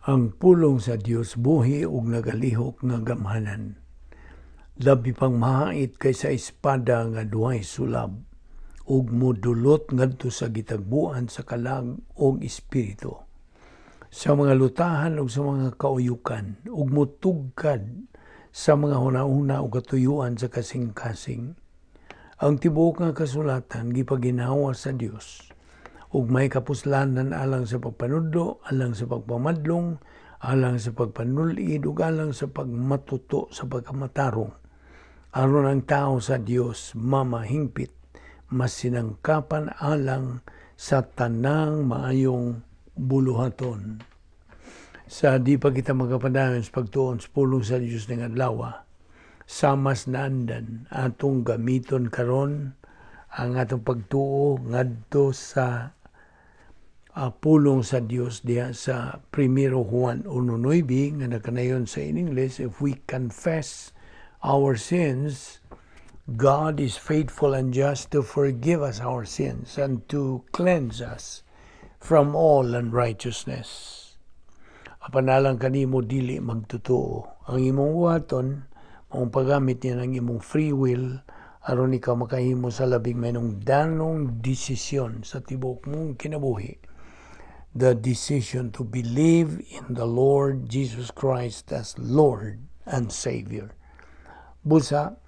Ang pulong sa Dios buhi ug nagalihok nga gamhanan. Labi pang mahait kaysa espada nga duhay sulab ug modulot ngadto sa gitagbuan sa kalag ug espiritu, sa mga lutahan ug sa mga kauyukan, ug motugkad sa mga hunahuna ug katuyuan sa kasing-kasing. Ang tibuok nga kasulatan gipaginhawa sa Dios ug may kapuslanan alang sa pagpanudlo, alang sa pagpamadlong, alang sa pagpanulid ug alang sa pagmatuto sa pagkamatarong, aron ang tao sa Dios mamahingpit, masinangkapan alang sa tanang maayong buluhaton. Sa di pa kita magkapadayon sa pagtuon sa pulong sa Dios ning adlaw, samas naandan, atong gamiton karon ang atong pagtuo ngadto sa pulong sa Dios diha sa 1 Juan 1:9 nga nakanayon sa in English, "If we confess our sins, God is faithful and just to forgive us our sins and to cleanse us from all unrighteousness." Apan alang kanimo dili magtotoo, ang imong buhaton mong paggamit niya ng imong free will aron ikaw makahimo sa labing mahinungdanong desisyon sa tibuok mong kinabuhi, the decision to believe in the Lord Jesus Christ as Lord and Savior. Busa,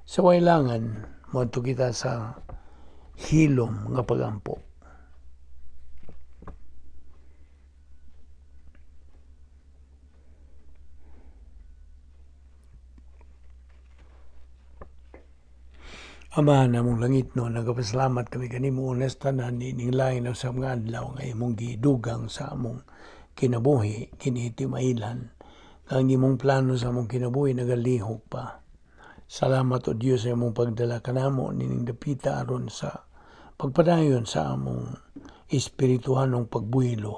sa wailangan, moadto kita sa hilom nga pagampo. Ama namong langitnon, nagapasalamat kami kanimo unas tanan niining lain sa mga adlaw nga imong gidugang sa among kinabuhi, kini timailan nga ang imong plano sa among kinabuhi nagalihok pa. Salamat, O Dios, sa imong pagdala kanamo nining dapita aron sa pagpadayon sa among espirituhanong pagbuhilo,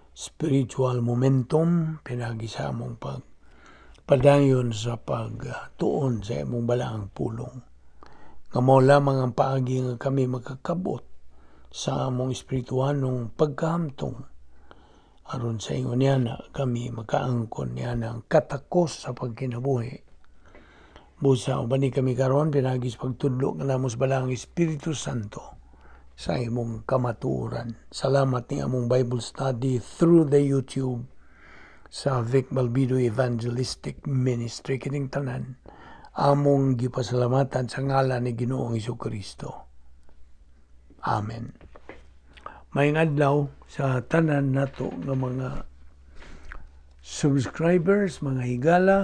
spiritual momentum, pinagi sa among pagpadayon sa pagtuon sa imong balaang pulong nga mao lamang ang paagi nga kami makakabot sa among espirituhanong pagkahamtong, aron sa ingon niana kami makaangkon niana ang katakos sa pagkinabuhi. Busa, ubani kami karon pinagi sa pagtudlo kanamo sa Balaang Espiritu Santo sa imong kamatuoran. Salamat ni among Bible study through the YouTube sa Vic Balbido Evangelistic Ministry. Kining tanan among gipasalamatan sa ngalan ni Ginoong Kristo. Amen. Maayong adlaw sa tanan nato nga mga subscribers, mga higala,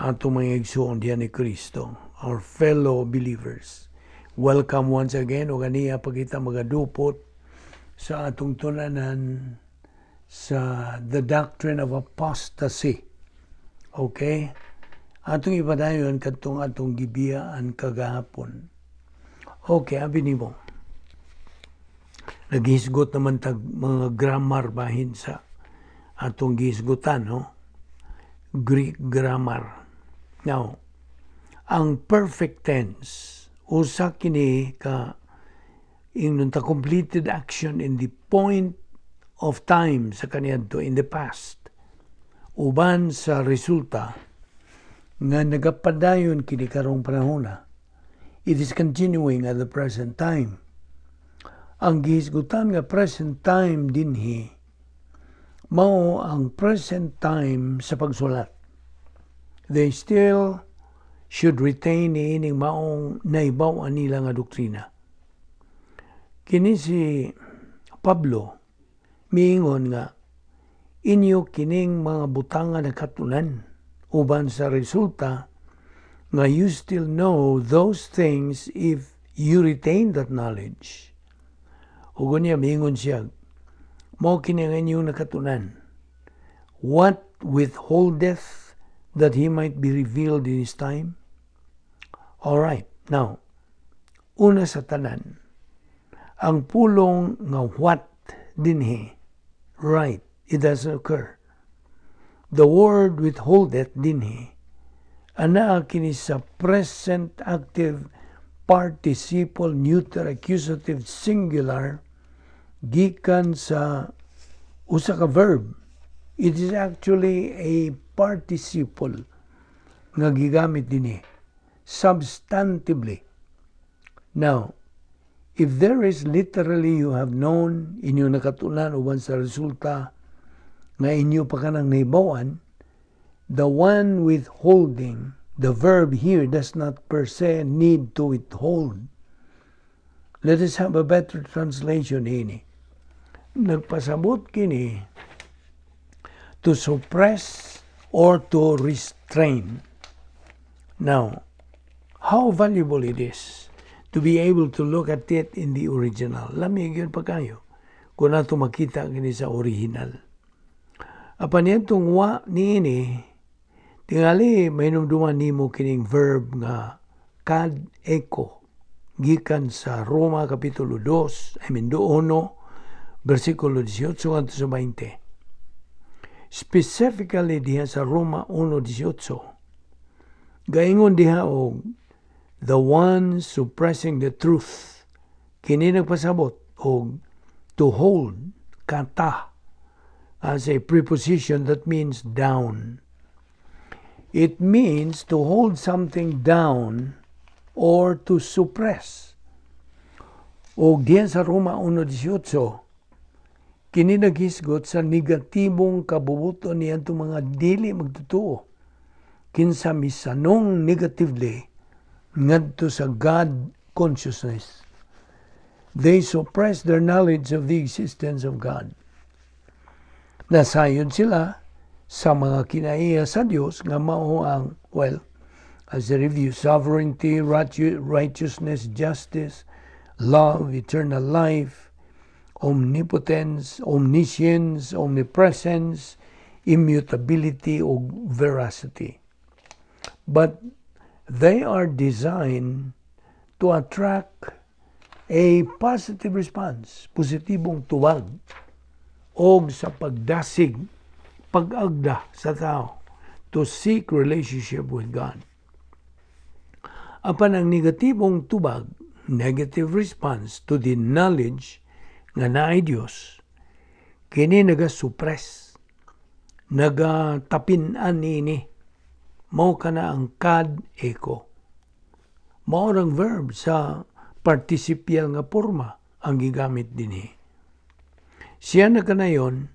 ato mga igsuon diyan ni Kristo, our fellow believers. Welcome once again o ganiya pa kita magadupot sa atong tun-anan sa the doctrine of apostasy. Okay? Atong ipadayon kadtong atong gibiyaan kagahapon. Okay, abi nimo. Naghisgot naman tag mga grammar bahin sa atong gihisgutan, no? Greek grammar. Now, ang perfect tense, usa kini ka ingnon ta completed action in the point of time sa kaniadto in the past, uban sa resulta nga nagapadayon kini karong panahona. It is continuing at the present time. Ang gihisgutan nga present time dinhi mao ang present time sa pagsulat. They still should retain niining maong naibaw-an nila nga doktrina. Kini si Pablo miingon nga inyo kining mga butanga nakatunan uban sa resulta nga you still know those things if you retain that knowledge. Ug unya miingon siya, mao kini ang inyong nakatunan. What withholdeth that he might be revealed in his time? All right, now, una sa tanan, ang pulong nga "what" dinhi, right, it doesn't occur. The word "withholdeth" dinhi, anaa kini sa present active participle neuter accusative singular gikan sa usa ka verb. It is actually a participle nga gigamit dinhi substantively. Now, if there is literally "you have known," inyo nakatunan uban sa resulta nga inyo pa kanang nahibaw-an, the one withholding, the verb here does not per se need to withhold. Let us have a better translation ini. Nagpasabot kini to suppress or to restrain. Now, how valuable it is to be able to look at it in the original. Lami gyud pa kayo kung nato makita kini sa original. Apan itong wa niini, tingali mahinumduman nimo kining verb nga kad eko gikan sa Roma kapitulo 2, I mean 1, versikulo 18 ngadto sa 20. Specifically diha sa Roma 1:18. Gaingon diha og "the one suppressing the truth." Kini nagpasabot og to hold, kata, as a preposition that means down. It means to hold something down or to suppress. O diyan sa Roma 1:18, kini naghisgot sa negatibong kabubuton niyan mga dili magtotoo. Kinsa misanong negatively ngadto sa God consciousness. They suppress their knowledge of the existence of God. Nasayod sila sa mga kinaiya sa Dios nga mao ang, well, as a review, sovereignty, righteousness, justice, love, eternal life, omnipotence, omniscience, omnipresence, immutability, o veracity. But they are designed to attract a positive response, positibong tuwag, og sa pagdasig, pag-agda sa tao to seek relationship with God. Apan ang negatibong tubag, negative response to the knowledge nga naay Dios, kini naga-suppress, nagatapin-an niini. Mao kana ang kad eko. Mao ang verb sa participial nga porma ang gigamit dinhi. Siya na kanayon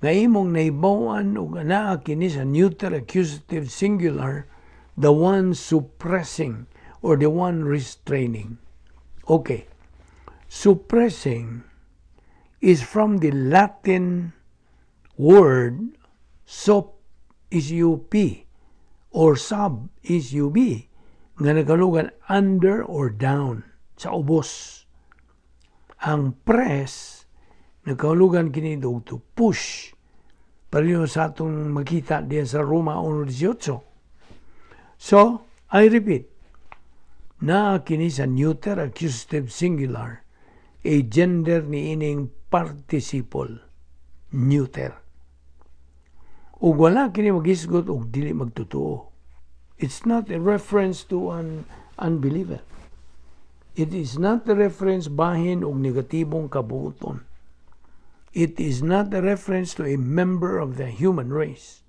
nga imong nahibaw-an og anaa kini sa neuter accusative singular, the one suppressing or the one restraining. Okay. Suppressing is from the Latin word sup is up or sub is ub nga nagahulugan under or down, sa ubos. Ang press, nagkahulugan kini og to push. Pareho sa atong makita diyan sa Roma 1:18. So, I repeat, naa kini sa neuter accusative singular, a gender ni ining participle, neuter. Ug wala kini magisgot og dili magtotoo. It's not a reference to an unbeliever. It is not a reference bahin og negatibong kabuoton. It is not a reference to a member of the human race.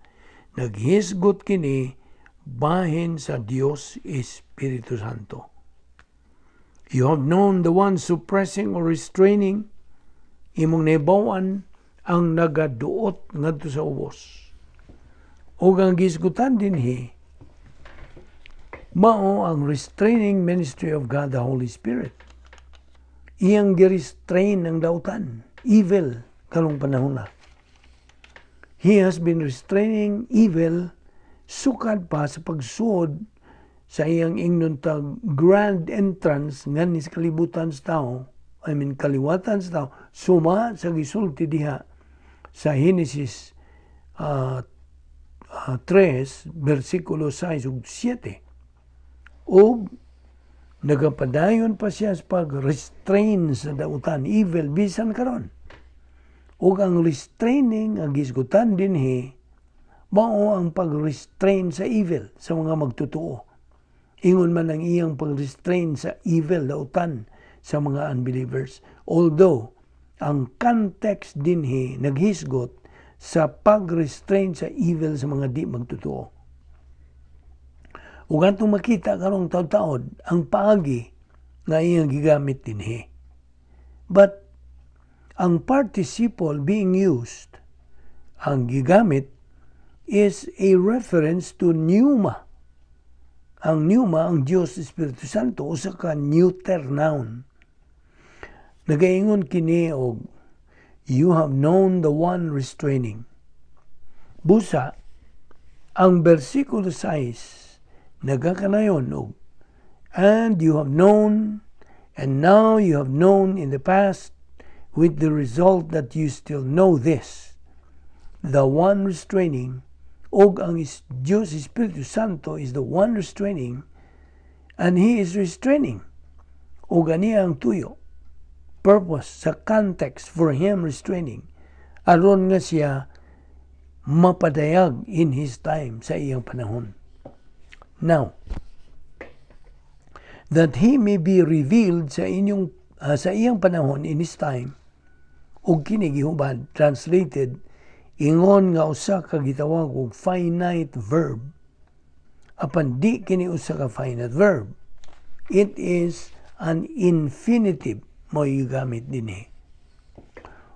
Naghisgot kini bahin sa Dios Espiritu Santo. You have known the one suppressing or restraining, imong nahibaw-an ang nagaduot ngadto sa ubos. Ug ang gisgutan dinhi mao ang restraining ministry of God the Holy Spirit. Iyang gi-restrain ang dautan, evil, karong panahon na. He has been restraining evil sukad pa sa pagsuod sa iyang ingnon tag grand entrance nganhi sa kalibutan sa tao, I mean kaliwatan sa tao, suma sa gisulti diha sa Genesis 3, versikulo 6 ug 7. Ug nagapadayon pa siya sa pag-restrain sa dautan, evil, bisan karon. Ug ang restraining ang gisgutan dinhi mao ang pag-restrain sa evil sa mga magtotoo. Ingon man ang iyang pag-restrain sa evil, dautan, sa mga unbelievers. Although, ang context dinhi naghisgot sa pag-restrain sa evil sa mga di magtotoo. Ug atong makita karong taud-taod ang paagi nga iyang gigamit dinhi. But ang participle being used, ang gigamit, is a reference to pneuma. Ang pneuma, ang Diyos Espiritu Santo, usa ka neuter noun. Nagaingon kini og "You have known the one restraining." Busa, ang versikulo 6 nagakanayon og "And you have known, and now you have known in the past, with the result that you still know this, the one restraining," og ang Diyos Espiritu Santo is the one restraining, and He is restraining. Og ani ang tuyo, purpose sa context for Him restraining, aron nga siya mapadayag in His time, sa iyang panahon. Now, that He may be revealed sa iyang panahon, in His time, ug kini gihubad, translated ingon nga usa ka gitawag og finite verb, apan di kini usa ka finite verb. It is an infinitive mo gigamit dinhi.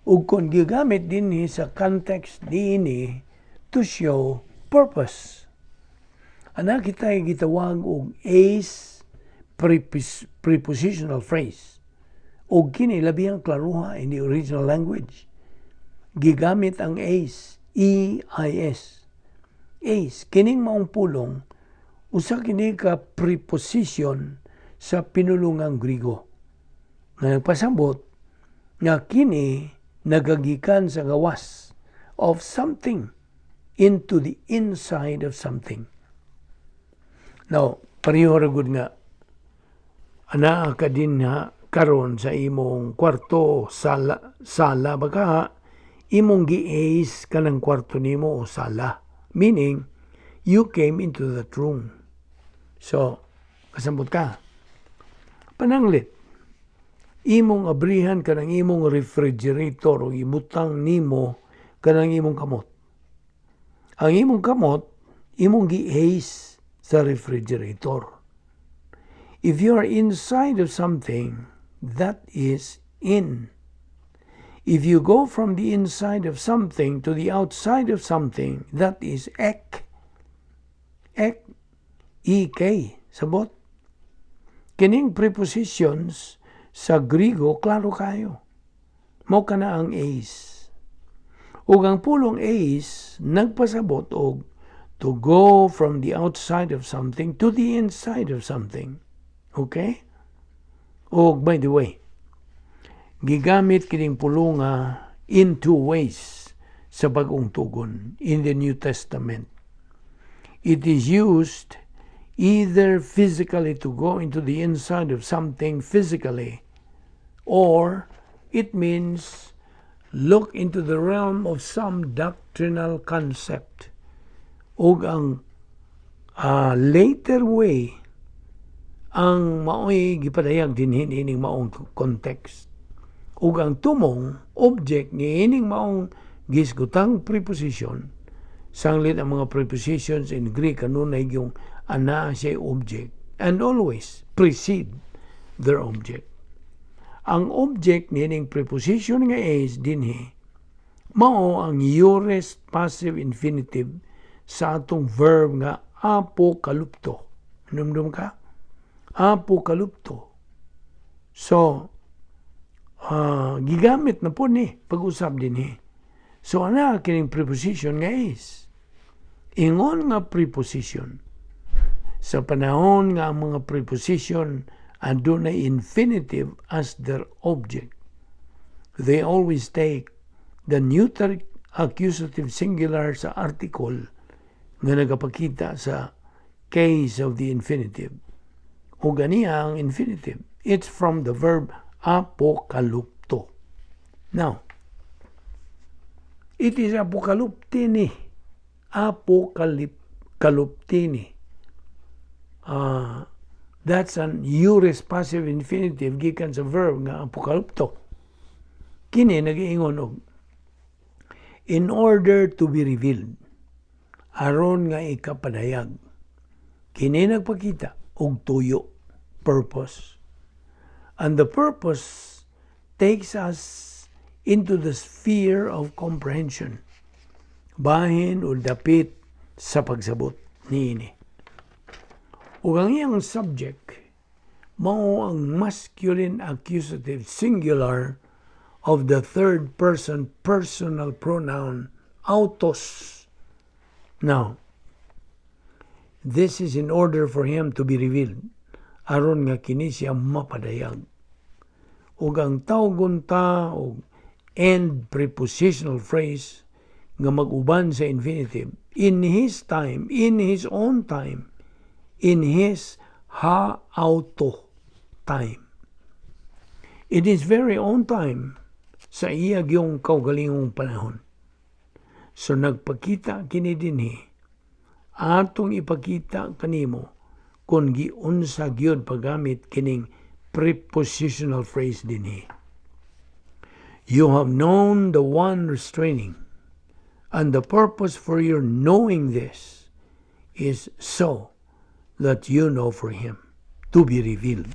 Ug kon gigamit dinhi sa context niini to show purpose, ana kita gitawag og eis prepositional phrase. Ug kini labi ang klaruha in the original language. Gigamit ang eis, eis. Eis, kining maong pulong, usa kini ka preposition sa pinulungang Grigo nga nagpasabot nga kini nagagikan sa gawas of something into the inside of something. Now, pareho ra gud nga anaa ka dinha karon sa imong kwarto, sala, sala ba ka, imong gi-eis kanang kwarto nimo o sala. Meaning, you came into that room. So, kasambot ka. Pananglit, imong abrihan kanang imong refrigerator o ibutang nimo kanang imong kamot. Ang imong kamot, imong gi-eis sa refrigerator. If you are inside of something, that is in. If you go from the inside of something to the outside of something, that is ek. Ek, ek, sabot. Kining prepositions sa Grigo, klaro kayo. Mo kana ang eis. Ug ang pulong eis, nagpasabot og to go from the outside of something to the inside of something. Okay? Og by the way, gigamit kining pulunga in two ways sa Bagong Tugon, in the New Testament. It is used either physically, to go into the inside of something physically, or it means look into the realm of some doctrinal concept. Ug ang later way ang maoy gipadayag dinhi ining maong context. Ug ang tumong object niining maong gisgutang preposition, sanglit ang mga prepositions in Greek kanunay yung anaa siya object and always precede their object. Ang object niining preposition nga eis dinhi mao ang aorist passive infinitive sa atong verb nga apokalupto. Numdum ka? Apokalupto. So, gigamit na po ni pag-usab dinhi. So, ana kining preposition nga eis. Ingon nga preposition. Sa panahon nga ang mga preposition adunay infinitive as their object, they always take the neuter accusative singular sa article nga nagapakita sa case of the infinitive. O ganiya ang infinitive. It's from the verb apokalupto. Now, it is apokaluptini. Apokaluptini. That's an aorist passive infinitive gikan sa verb nga apokalupto. Kini nag-iingon og In order to be revealed, aron nga ikapadayag. Kini nagpakita og tuyo, purpose. And the purpose takes us into the sphere of comprehension. Bahin o dapit sa pagsabot niini. Ug ang iyang subject mao ang masculine accusative singular of the third person personal pronoun autos. Now, this is in order for him to be revealed, aron nga kini siya mapadayag. Ug ang tawgon ta og end prepositional phrase nga mag-uban sa infinitive, in his time, in his own time, in his ha auto time. In his very own time, sa iya gyung kaugalingong panahon. So nagpakita kini dinhi, atong ipakita kanimo kung giunsa gyud paggamit kining prepositional phrase dinhi. You have known the one restraining, and the purpose for your knowing this is so that you know for him to be revealed.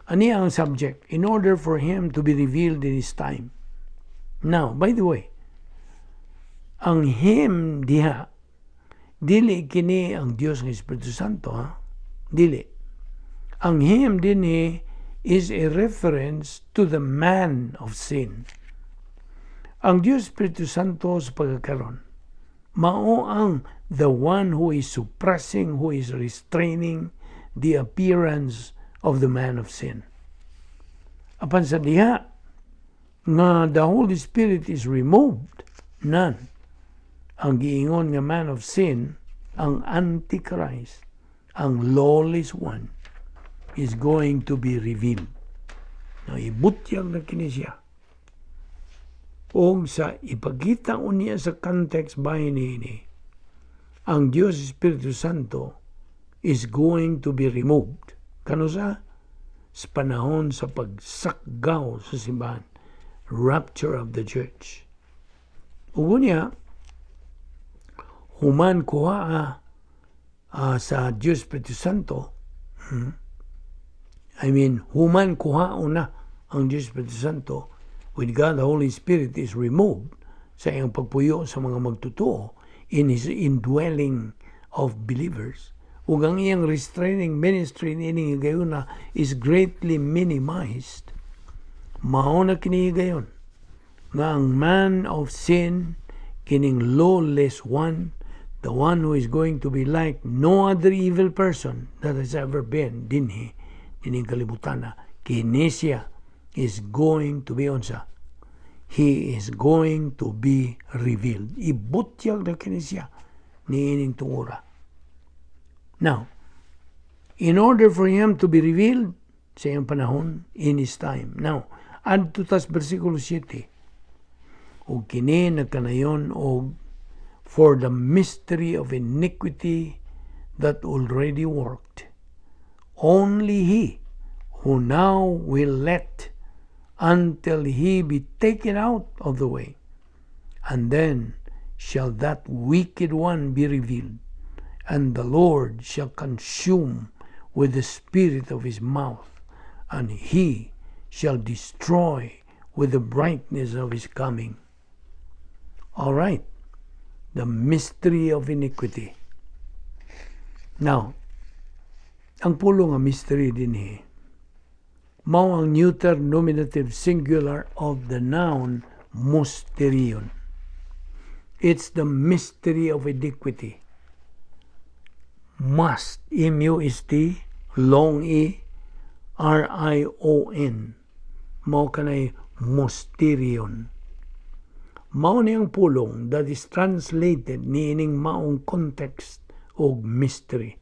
Ani ang subject, in order for him to be revealed in his time. Now, by the way, ang him diha, dili kini ang Dios ng Espiritu Santo, ha? Dili. Ang him dinhi is a reference to the man of sin. Ang Dios Espiritu Santo sa pagkakaron, mao ang the one who is suppressing, who is restraining the appearance of the man of sin. Apan sa diha nga the Holy Spirit is removed, none. Ang giingon nga man of sin, ang Antichrist, ang lawless one, is going to be revealed. Na ibutyag na kini siya. O sa ipakita unya sa context bahin niini, ang Diyos Espiritu Santo is going to be removed. Kanusa? Sa panahon sa pagsakgaw sa simbahan. Rapture of the church. Ug niya, human kuha sa Diyos Espiritu Santo, I mean, human kuha una ang Diyos Espiritu Santo, with God the Holy Spirit is removed sa iyang pagpuyo sa mga magtotoo in His indwelling of believers, ug ang iyang restraining ministry niining higayuna is greatly minimized. Mao na kini higayon nga ang man of sin, kining lawless one, the one who is going to be like no other evil person that has ever been dinhi dining kalibutana, kini siya is going to be unsa? He is going to be revealed. Ibutyag na kini siya niining tungura. Now, in order for him to be revealed sa iyang panahon, in his time. Now, adto tas versikulo 7. Ug kini nagkanayon og for the mystery of iniquity that already worked. Only he who now will let until he be taken out of the way. And then shall that wicked one be revealed, and the Lord shall consume with the spirit of his mouth, and he shall destroy with the brightness of his coming. All right, the mystery of iniquity. Now, ang pulong nga mystery dinhi, mao ang neuter nominative singular of the noun mysterion. It's the mystery of iniquity. Must, M-U-S-T, long E, R-I-O-N. Mao kanay mysterion. Mao ni ang pulong that is translated niining maong context og mystery.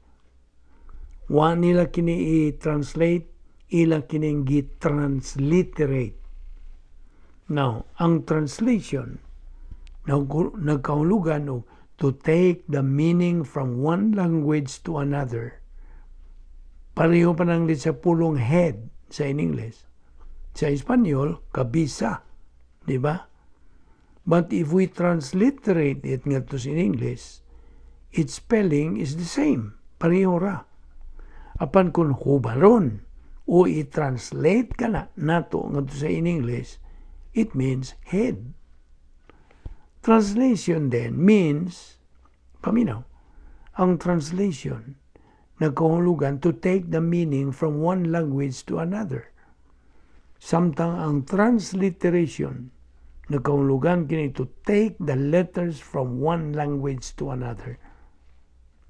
Wa nila kini i-translate, ila kining gi-transliterate. Now, ang translation nagkahulugan og to take the meaning from one language to another. Pareho pa nang sa pulong head sa in English. Sa Espanyol, kabisa. Di ba? But if we transliterate it ngadto in English, its spelling is the same. Pareho ra. Apan kung hubaron o i-translate kana nato ngadto sa in English, it means head. Translation then means, paminaw, ang translation nagkahulugan to take the meaning from one language to another. Samtang ang transliteration nagkahulugan kini to take the letters from one language to another.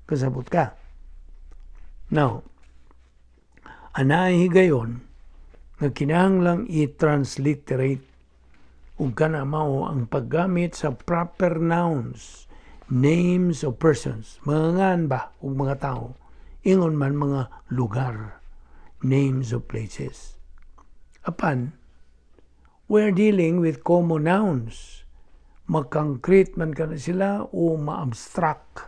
Kasabot ka? Now, anay higayon nga kinahanglang i-transliterate ug kana mao ang paggamit sa proper nouns, names of persons, mga ngan ba ug mga tao, ingon man mga lugar, names of places. Apan, we're dealing with common nouns. Ma-concrete man kana sila o ma-abstract.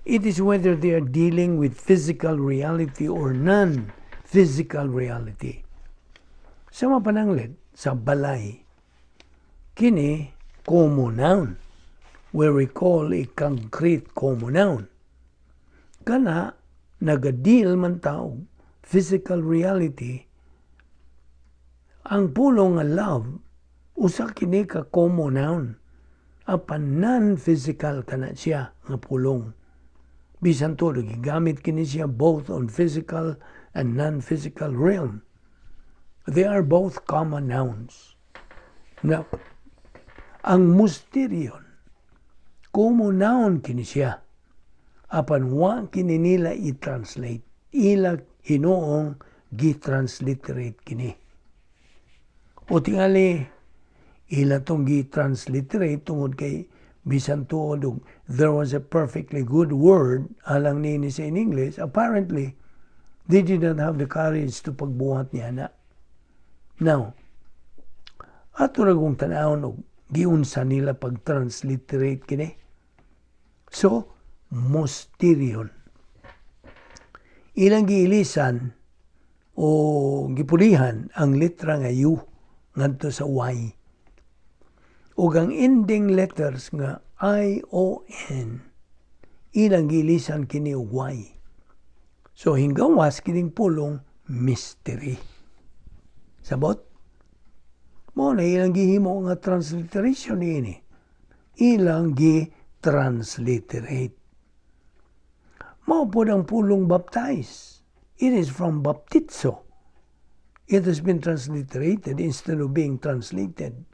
It is whether they are dealing with physical reality or non-physical reality. Sa mapananglit, sa balay, kini common noun, where we call a concrete common noun. Kana, nagadeal man ta og physical reality, ang pulong nga love, usa kini ka common noun. Apan non-physical kana siya nga pulong. Bisan tuod gigamit kini siya both on physical and non-physical realm. They are both common nouns. Now, ang mysterion, common noun kini siya. Apan wa kini nila i-translate. Ila hinuong gi-transliterate kini. O tingali, ila tong gi-transliterate tungod kay bisan tuod og there was a perfectly good word alang nini sa in English, apparently, they did not have the courage to pagbuhat niya na. Now, ato ra kung tan-awon og giunsa nila pag-transliterate kini. So, mysterion. Ilang giilisan o gipulihan ang letra nga U ngadto sa Y. Ug ang ending letters nga I O N ilang giilisan kini og Y. So hinggawas kining pulong mystery. Sabot? Mao na ilang gihimo nga transliteration niini. Ilang gi-transliterate. Mao pod ang pulong baptize. It is from baptizo. It has been transliterated instead of being translated.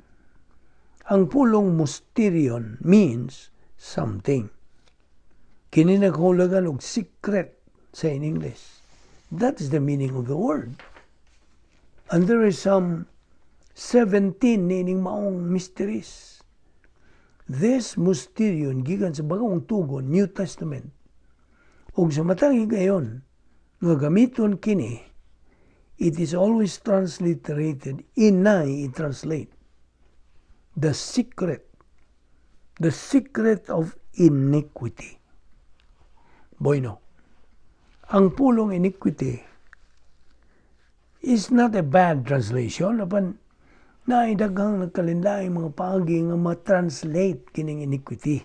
Ang pulong mysterion means something. Kini nagahulugan og secret sa in English. That is the meaning of the word. And there is some 17 nining maong mysteries. This mysterion gikan sa Bagong Tugon, New Testament. Ug sa matang higayon nga gamiton kini, it is always transliterated, inay i-translate. The secret of iniquity. Bueno, ang pulong iniquity is not a bad translation, apan naay daghang nagkalainlaing mga paagi nga ma-translate kining iniquity.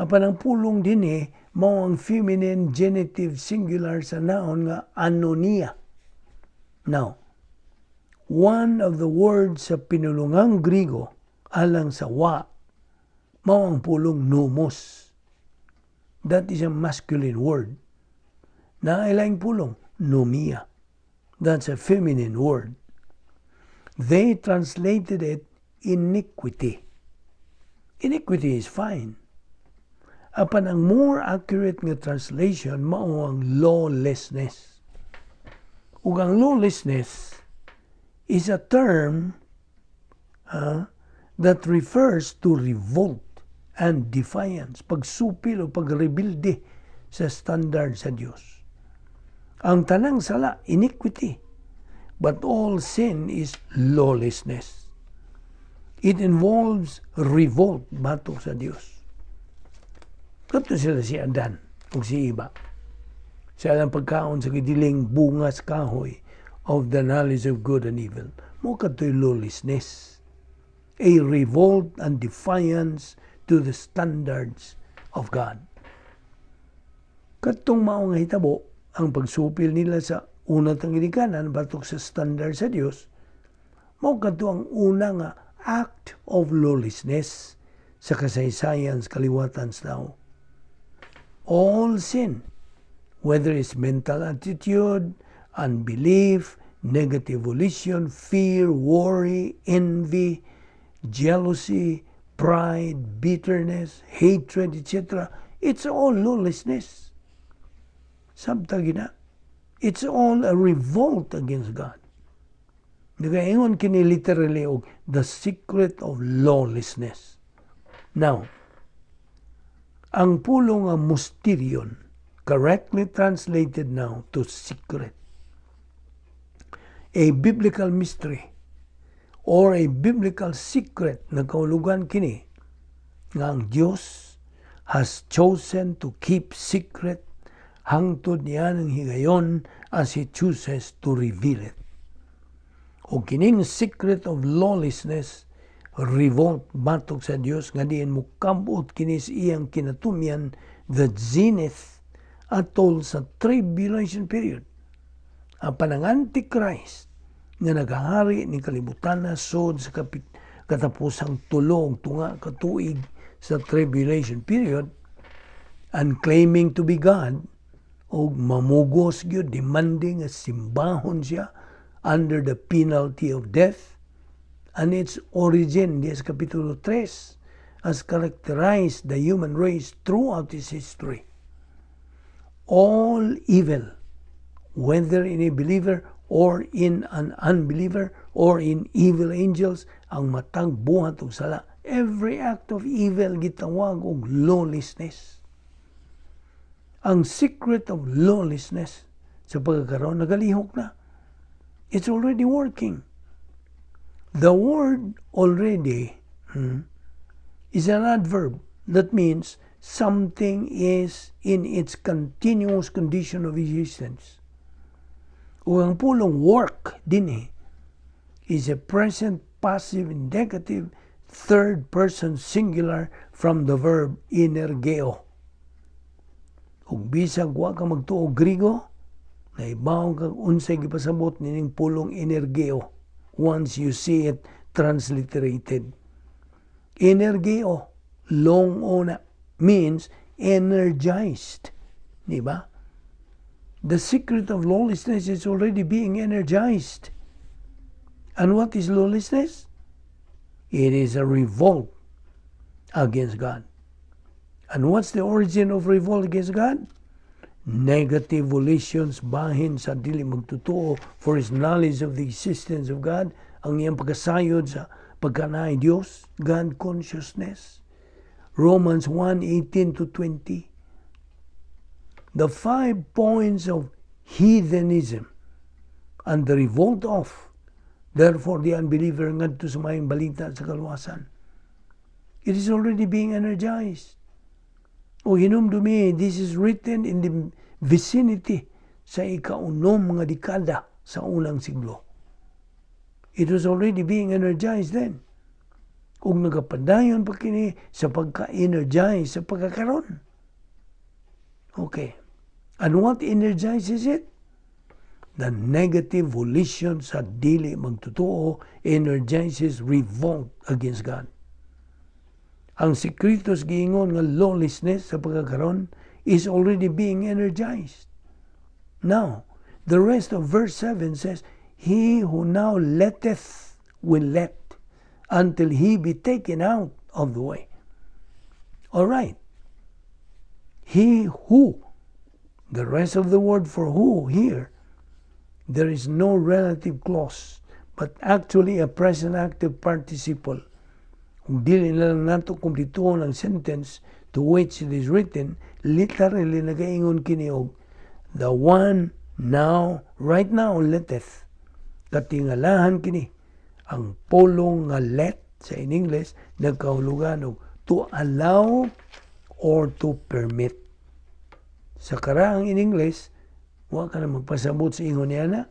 Apan ang pulong dinhi mao ang feminine genitive singular sa noun nga anonia. Now, one of the words sa pinulungang Grigo alang sa wa mao ang pulong nomos. That is a masculine word. Naay laing pulong, nomia. That's a feminine word. They translated it iniquity. Iniquity is fine. Apan ang more accurate nga translation mao ang lawlessness. Ug ang lawlessness is a term that refers to revolt and defiance, pagsupil o pagrebelde sa standard sa Dios. Ang tanang sala, iniquity, but all sin is lawlessness. It involves revolt batok sa Dios. Kato sila si Adan ug si Eva. Sa ilang pagkaon sa gidiling bunga sa kahoy of the knowledge of good and evil. Mao kadto'y lawlessness. A revolt and defiance to the standards of God. Katong mao nga hitabo, ang pagsupil nila sa una tang ginikanan batok sa standard sa Dios, mao kadto ang una nga act of lawlessness sa kasaysayan sa kaliwatan sa tao. All sin, whether it's mental attitude, unbelief, negative volition, fear, worry, envy, jealousy, pride, bitterness, hatred, etc., it's all lawlessness. Sabta gina. It's all a revolt against God. Nagaingon kini literally og the secret of lawlessness. Now, ang pulong nga mysterion, correctly translated now to secret, a biblical mystery or a biblical secret, nagkahulugan kini nga ang Dios has chosen to keep secret hangtod niya ng higayon as He chooses to reveal it. O kining secret of lawlessness, revolt batok sa Dios nga diin mokabot kini sa iyang kinatumyan, the zenith, atol sa tribulation period. Apan ang Antichrist nga nagahari ni kalibutan na sod sa katapusang 3 tunga ka tuig sa tribulation period and claiming to be God og mamugos gyud, demanding nga simbahon siya under the penalty of death, and its origin diya sa Kapitulo 3 has characterized the human race throughout its history. All evil, whether in a believer or in an unbeliever or in evil angels, ang matag buhat og sala, every act of evil gitawag og lawlessness. Ang secret of lawlessness sa pagkakaroon nagalihok na. It's already working. The word "already" is an adverb that means something is in its continuous condition of existence. Ug ang pulong "work" dinhi is a present passive indicative third person singular from the verb energeo. Ug bisag wa ka magtuo Grigo, naibaw kag unsay gipasabot nining pulong energeo once you see it transliterated. Energeo, long o na, means energized. Di ba? The secret of lawlessness is already being energized. And what is lawlessness? It is a revolt against God. And what's the origin of revolt against God? Negative volitions bahin sa dili magtotoo for his knowledge of the existence of God, ang iyang pagkasayod sa pagkanaay Dios, God consciousness. Romans 1:18 to 20. The five points of heathenism and the revolt of, therefore, the unbeliever ngadto sa maayong balita sa kaluwasan. It is already being energized. O hinumdumi, this is written in the vicinity sa ikaunom nga dekada sa unang siglo. It was already being energized then. Ug nagapadayon pa kini sa pagka-energize sa pagkakaron. Okay. And what energizes it? The negative volition sa dili magtotoo energizes revolt against God. Ang sikretos giingon nga lawlessness sa pagkakaron is already being energized. Now, the rest of verse 7 says, "He who now letteth will let until he be taken out of the way." All right. He who, the rest of the word for "who" here, there is no relative clause, but actually a present active participle. Kung dili na lang nato kumplituhon ang sentence to which it is written, literally nagaingon kini og the one now, right now, letteth. Katingalahan kini. Ang pulong nga "let" sa in English, nagkahulugan og to allow or to permit. Sa karaang in English, wa ka na magpasabot sa ingon niya na.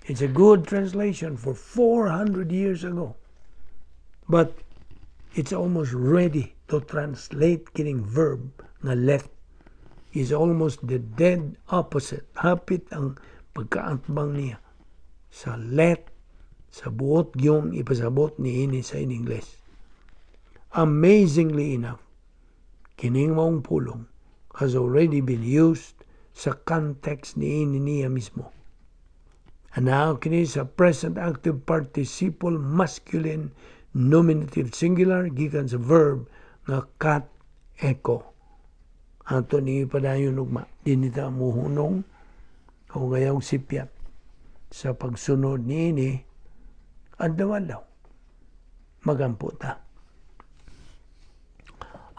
It's a good translation for 400 years ago. But it's almost ready to translate kining verb nga "let" is almost the dead opposite. Hapit ang pagkaatbang niya sa "let" sa buot yung ipasabot niini sa in English. Amazingly enough, kining maong pulong has already been used sa context niini niya mismo. Anaa kini sa present active participle masculine nominative singular gikan sa verb nga "kat eko". Ato ni padayon ugma. Dinhi ta muhunong o gayong sipyat sa pagsunod niini adlaw-adlaw. Magampo ta.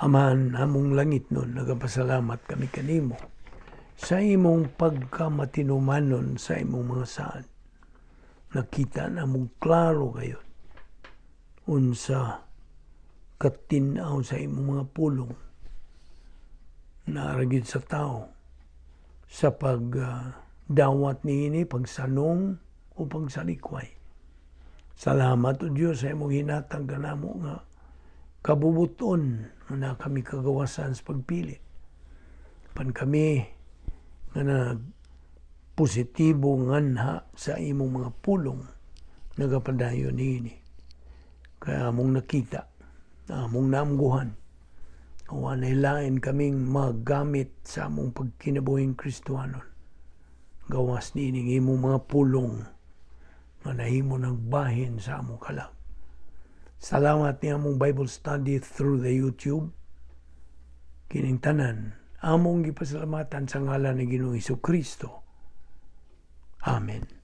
Amahan namong langitnon, nagapasalamat kami kanimo sa imong pagkamatinumanon sa imong mga saad. Nakita namong klaro gayon unsa katin-aw sa imong mga pulong naa ra gyud sa tao sa pagdawat niini, pagsanong o pagsalikway. Salamat o Dios sa imong hinatag kanamo nga kabubuton nga na kami kagawasan sa pagpili. Pan kami nga nag positibo nganha sa imong mga pulong, nagapadayon niini. Kaya among nakita, among naamguhan, walay lain kaming magamit sa among pagkinabuhing Kristohanon gawas niining imong mga pulong nga nahimo ng bahin sa among kalag. Salamat ni among Bible study through the YouTube. Kining tanan, among gipasalamatan sa ngalan ni Ginoong Kristo. Amen.